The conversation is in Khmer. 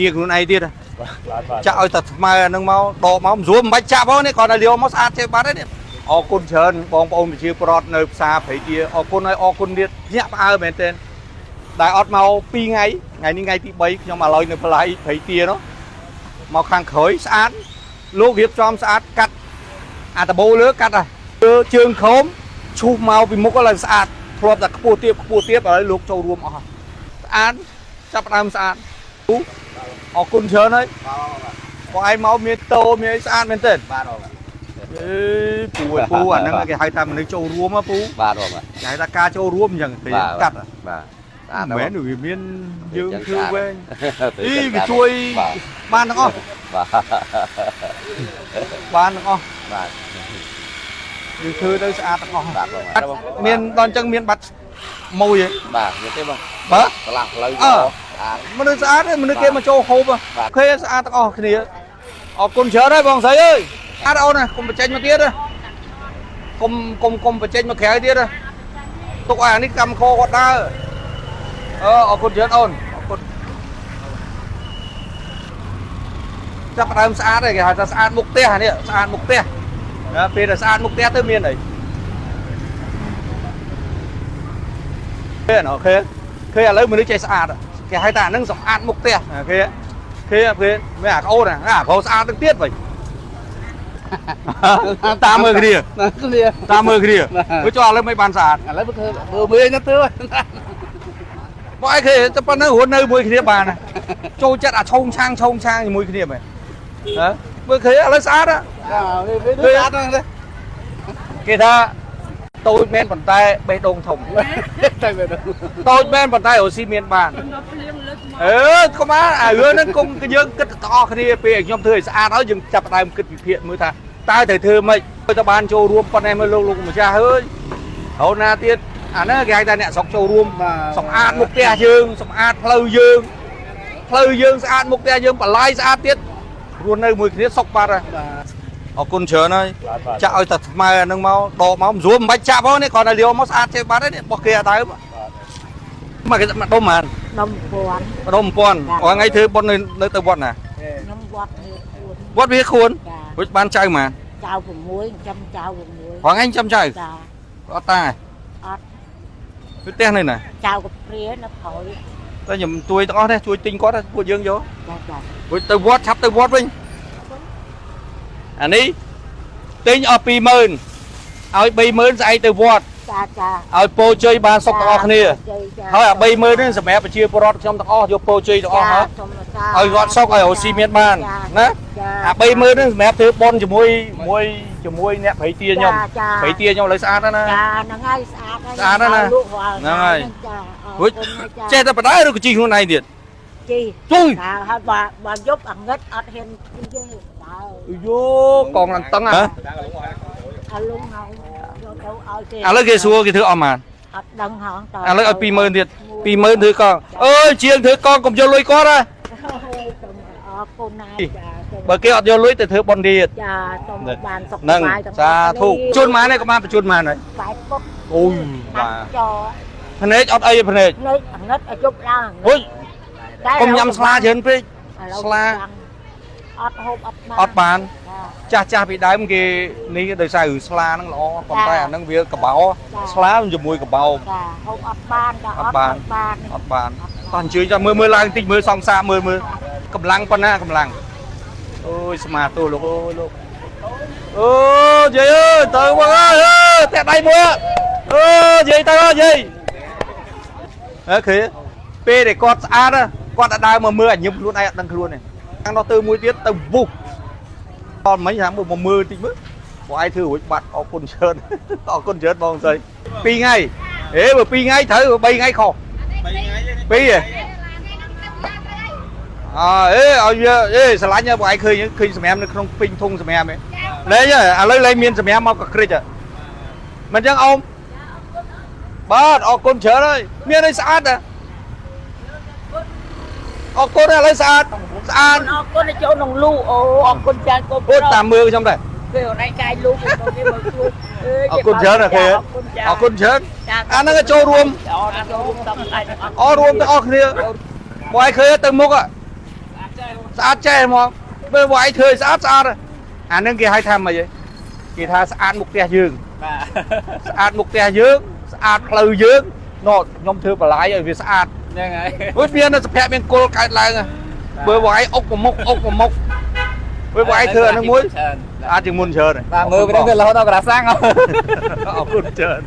ជាខ្លួនឯងទៀត បាទបាទ ចាក់ឲ្យតែថ្មើអានឹងមកដកមកមិនស្រួលមិនបាច់ចាក់ផងនេះគ្រាន់តែលាវមកស្អាតចេះបាត់ហើយនេះអរគុណច្រើនបងប្អូនប្រជាពលរដ្ឋនៅផ្សារព្រៃទាអរគុណហើយអរគុណទៀតញាក់ផ្អើលមែនទែនដែលអត់មក2ថ្ងៃថ្ងៃនេះថ្ងៃទី3ខ្ញុំឥឡូវនៅបន្លៃព្រៃទានោះមកខាងក្រោយស្អាតលោករៀបចំស្អាតកាត់អាដបូលើកាត់ហើយលើជើងខោមឈូសមកពីមុខឡើងស្អាតធ្លាប់តែខ្ពស់ទៀបខ្ពស់ទៀបឥឡូវលោកចូលរួមអស់ហើយស្អាតចាប់ផ្ដើមស្អាតអរគុណច្រើនហើយ បងឯងមកមានតោមានអីស្អាតមែនទេ បាទបង អេពូអើយពូអាហ្នឹងគេហៅថាមនុស្សចូលរួមហ៎ពូ បាទបងបាទ គេហៅថាការចូលរួមអញ្ចឹងគេកាត់ បាទស្អាត មិនមែនវាមានយើងធ្វើវែង អី អីវាជួយ បាទ បានទាំងអស់ បាទ បានទាំងអស់ បាទ យើងធ្វើទៅស្អាតទាំងអស់ បាទបង មានដល់អញ្ចឹងមានបាត់ម៉ួយហ៎ បាទមានទេបង បាទ កន្លះផ្លូវ អើ ស្អាត មនុស្សស្អាតទេមនុស្សគេមកចូលហូប បាទ គេស្អាតទាំងអស់គ្នាអរគុណច្រើនហើយបងស្រីអើយស្អាតអូនណាកុំបញ្ចេញមកទៀតណាកុំកុំកុំបញ្ចេញមកក្រៅទៀតណាទុកឲ្យអានេះកម្មខគាត់ដើរអឺអរគុណច្រើនអូនអរគុណចាប់ផ្ដើមស្អាតហើយគេហៅថាស្អាតមុខផ្ទះអានេះស្អាតមុខផ្ទះណាពេលដែលស្អាតមុខផ្ទះទៅមានអីឃើញអូខេឃើញឥឡូវមនុស្សចេះស្អាតគេហៅថាអានឹងសម្អាតមុខផ្ទះអូខេឃើញឃើញមានអាក្អូនអាប្រុសស្អាតទាំងទៀតវិញតាមមើលគ្នា គ្នា តាមមើលគ្នាមើលចុះឥឡូវមិនបានស្អាត ឥឡូវធ្វើមើលមេហ្នឹងទៅ បងឯងឃើញតែប៉ុណ្ណឹងរស់នៅមួយគ្នាបានណាចូលចិត្តអាឆោងឆាងឆោងឆាងជាមួយគ្នាមែនហ៎មើលឃើញឥឡូវស្អាតហ៎ វាវាស្អាតហ្នឹងទេ គេថាតូចមែនប៉ុន្តែបេះដូងធំ តែវា តូចមែនប៉ុន្តែអូស៊ីមានបានអឺកុំអាអារឿងហ្នឹងកុំយើងគិតទាំងអស់គ្នាពេលឲ្យខ្ញុំធ្វើឲ្យស្អាតហើយយើងចាប់ផ្ដើមគិតវិភាគមើលថាតើត្រូវធ្វើម៉េចឲ្យទៅបានចូលរួមប៉ុណ្ណេះមើលលោកលោកម្ចាស់អើយរហូតណាទៀតអាហ្នឹងគេហៅថាអ្នកស្រុកចូលរួមសម្អាតមុខផ្ទះយើងសម្អាតផ្លូវយើងផ្លូវយើងស្អាតមុខផ្ទះយើងបន្លាយស្អាតទៀតរស់នៅមួយគ្នាសុខបាត់ហើយអរគុណច្រើនហើយ បាទបាទ ចាក់ឲ្យតែថ្មើអានឹងមកដកមកមិនស្រួលមិនបាច់ចាក់ផងនេះគ្រាន់តែលាវមកស្អាតចេះបាត់ហើយនេះរបស់គេអត់ដើមមកគេមកដុំហ្មង ដុំពាន់ ដុំ1000រាល់ថ្ងៃធ្វើបុណ្យនៅនៅទៅវត្តណា ខ្ញុំវត្តនេះខួន វត្តវាខួន ចា រួចបានចៅហ្មង ចៅ6ចាំចៅ6 រាល់ថ្ងៃចាំចៅ ចា អត់តា អត់ គឺផ្ទះនៅណា ចៅកព្រានៅក្រោយ តែខ្ញុំជួយទាំងអស់នេះជួយទិញគាត់ពួកយើងយក ចាចា រួចទៅវត្តឆាប់ទៅវត្តវិញអានេះទិញអស់20000ឲ្យ30000ស្អែកទៅវត្ត ចាចា ឲ្យពោជ័យបានសុខទាំងអស់គ្នា ចា ហើយអា30000នេះសម្រាប់ប្រជាពលរដ្ឋខ្ញុំទាំងអស់យកពោជ័យទាំងអស់ហើយ សូមសា ឲ្យគាត់សុខឲ្យរស់ស៊ីមានបានណា ចា អា30000ហ្នឹងសម្រាប់ធ្វើបុណ្យជាមួយមួយជាមួយអ្នកព្រៃទាខ្ញុំ ចា ព្រៃទាខ្ញុំឥឡូវស្អាតណាស់ណា ចាហ្នឹងហើយស្អាតហើយ ស្អាតណាស់ណា លក់រាល់ ហ្នឹងហើយ ចាអរ រួច គុណណាស់ចា ចេះតែបដាឬក៏ជីខ្លួនឯងទៀត ជី ជួយ ចាហើយបើបើយប់អាងឹតអត់ហ៊ានជីទេដើរ យោកងឡើងតឹងហ៎ អាលងហើយយកទៅឲ្យគេ ឥឡូវគេសួរគេធ្វើអស់ម៉ាន អត់ដឹងហងត ឥឡូវឲ្យ20000ទៀត20000ធ្វើកងអើយជាងធ្វើកងកុំយកលុយគាត់ហ៎ សូមអរគុណណាស់ចាសូម បើគេអត់យកលុយទៅធ្វើបុណ្យទៀត ចាសូមបានសុខ ហ្នឹង សប្បាយទាំង សាធុជូនម៉ានឯងក៏បានបញ្ជូនម៉ានហើយ បែបពុក អូយ បា បាទ ចោ ភ្នែកអត់អីទេភ្នែក នៅអាងឹតឲ្យជប់ឡើង អូយ កុំញ៉ាំស្លាច្រើនពេក ឥឡូវ ស្លា អត់ហូបអត់បាន អត់បាន ចា ចាស់ចាស់ពីដើមគេនេះដោយសាររឿងស្លាហ្នឹងល្អប៉ុន្តែអាហ្នឹងវាកបោស្លាជាមួយកបោ ចាហូបអត់បានចា អត់បាន បាន អត់បានតោះអញ្ជើញចាមើលមើលឡើងតិចមើលសង្សារមើលមើលកម្លាំងប៉ុណ្ណាកម្លាំងអូយស្មាទោសលោកអូយលោកអូយាយអើយទៅមកអើយអើយតាក់ដៃមួយអើយាយទៅអើយយាយអើឃើញពេលដែលគាត់ស្អាតគាត់ដើរមកមើលអាញឹមខ្លួនឯងអត់ដឹងខ្លួនទេខាងនោះទៅមួយទៀតទៅវុះអត់មិញថាមើលមកមើលតិចមើលបងឯងធ្វើរួចបាត់អរគុណច្រើនអរគុណច្រើនបងស្រី2ថ្ងៃអេបើ2ថ្ងៃត្រូវបើ3ថ្ងៃខុស ពីរហ៎អើអេឲ្យវាអេស្រឡាញ់បងឯងឃើញឃើញសម្រាមនៅក្នុងពេញធុងសម្រាមហ៎លេងឥឡូវលេងមានសម្រាមមកកក្រិចហ៎មិនចឹងអ៊ំបាទអរគុណច្រើនហើយមានអីស្អាតហ៎អរគុណឥឡូវស្អាតស្អាត អរគុណចូលក្នុងលូអូអរគុណចានកូន អូតាមមើលខ្ញុំដែរ គេអរឯងកាយលូគេមើលខ្លួន អរគុណច្រើនណាស់គេអរគុណច្រើនអាហ្នឹងចូលរួម អរចូលរួមទាំងអស់ អររួមទាំងអស់គ្នាបងឯងឃើញទៅមុខ ស្អាតចេះហ្មងមើលបងឯងធ្វើឲ្យស្អាតស្អាតអាហ្នឹងគេហៅថាម៉េចហ៎គេថាស្អាតមុខផ្ទះយើង បាទ ស្អាតមុខផ្ទះយើងស្អាតផ្លូវយើងណូខ្ញុំធ្វើបន្លាយឲ្យវាស្អាត ហ្នឹងហើយ អូយមានសុភមង្គលកើតឡើងមើលបងឯងអុកប្រមុខអុកប្រមុខមើលបងឯងធ្វើអាហ្នឹងមួយស្អាតជាងមុនច្រើន បាទមើលវាហ្នឹងទៅរហូតដល់ក្រាសាំង អរគុណច្រើន។